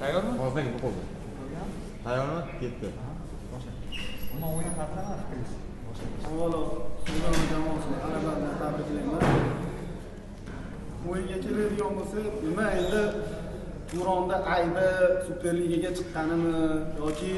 Tayyormi? Hozir qo'lda. Tayyormi? Ketdi. Umuman o'yin haqida nima fikringiz? Avvalo Sirdaryo jamoasini g'alaba bilan tabriklayman. O'yinga keladigan bo'lsak, nima endi Turonda aybi Superligaga chiqqanimi yoki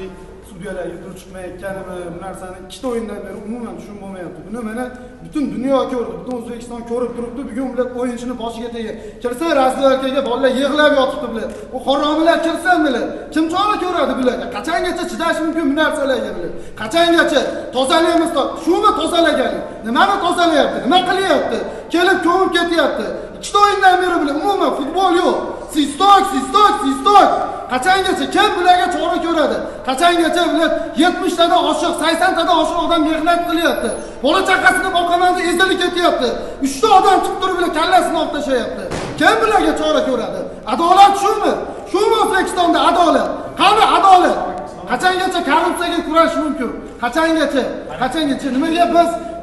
sudyalarga pul chiqmayotganimi, bu narsani ikkita o'yindan beri umuman tushunib bo'lmayapti. Buni mana butun dunyo ko'rdi, butun O'zbekiston ko'rib turibdi. Bugun bular o'yinchini boshiga tegdi. Kirsa razdelkaga bolalar yig'lab yotibdi bular. Bu haromilar kirsa bular. Kim chora ko'radi bularga? Qachongacha chidash mumkin bu narsalarga bular? Qachongacha tozalaymiz? Shumi tozalagani? Nimani tozalayapti? Nima qilyapti? Kelib ko'mib ketyapti. Ikkita o'yindan beri bular umuman futbol yo'q. Sistok, sistok, sistok. Qachongacha kim bularga chora ko'radi? Qachongacha bular 70 tadan oshiq, 80 tadan oshiq odam mehnat qilyapti. Bola chaqasini boqaman deb ezilib ketyapti. 3 ta odam chiqib turib bular kallasini olib tashlayapti. Kim bularga chora ko'radi? Adolat shumi? Shumi O'zbekistonda adolat? Qani adolat? Qachongacha korrupsiyaga kurash mumkin? Qachongacha? Qachongacha? Nimaga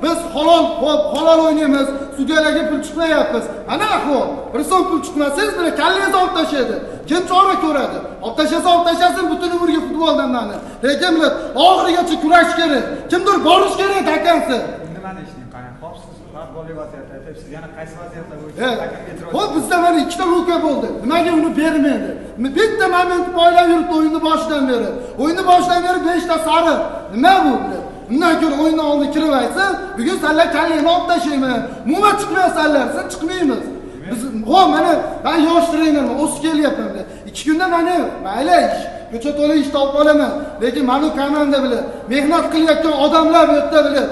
biz halol, xo'p, halol o'ynaymiz, sudyalarga pul chiqmayapmiz. Ana ahvol. Bir so'm pul chiqmasangiz, bular kallangizni olib tashlaydi. Kim chora ko'radi? Olib tashlasa olib tashlasin butun umrga futboldan mani. Lekin bular oxirigacha kurash kerak. Kimdir borish kerak dakansi. Nimani ishlayman? Qarang, hop, siz golli vaziyatda aytyapsiz. Yana qaysi vaziyatlar bo'yicha hakamga e'tiroz? Xo'p, bizda mana ikkita luka bo'ldi. Nimaga uni bermaydi? Bitta moment poylab yuribdi o'yinni boshidan beri. O'yinni boshidan beri 5 ta sariq. Nima bu bular? Undan ko'ra o'yinni oldin kirib aytsa, bugun sanlar kallangni olib tashlayman. Umuman chiqmaysanlar, sen chiqmaymiz. Biz xo'p, mana men yosh trenerman, o'sib kelyapman. 2 kunda mana mayli ish, ko'cha to'la ish topib olaman. Lekin mana bu komanda bilan mehnat qilayotgan odamlar bu yerda bilan,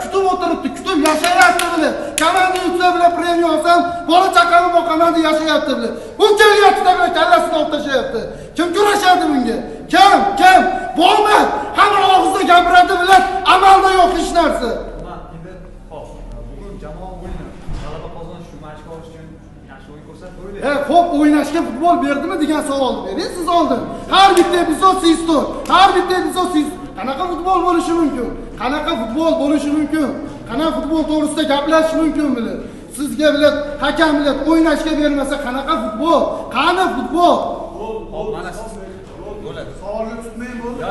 kutib o'tiribdi, kutib yashayapti bilan. Komanda yutsa bilan premiya olsam, bola chaqamni boqaman deb yashayapti bilan. Bu kelyapti bilan kallasini olib tashlayapti. Kim kurashadi bunga? Kim? Kim? Bormi? Hamma og'izda gapiradi bilan, amalda yo'q hech narsa. Endi xo'p, bugun jamoa o'yini g'alaba qozonish uchun, ochko olish uchun yaxshi o'yin ko'rsatdi o'ylayman. Xo'p, o'ynashga futbol berdimi degan savolni bering siz oldin. Har bitta epizod sistor, har bitta epizod siz. Qanaqa futbol bo'lishi mumkin? Qanaqa futbol bo'lishi mumkin? Qanaqa futbol to'g'risida gaplashish mumkin bular? Sizga bilan hakam bilan o'ynashga bermasa qanaqa futbol? Qani futbol? Xo'p, mana siz bo'ladi. Savolni tutmang bo'ldi.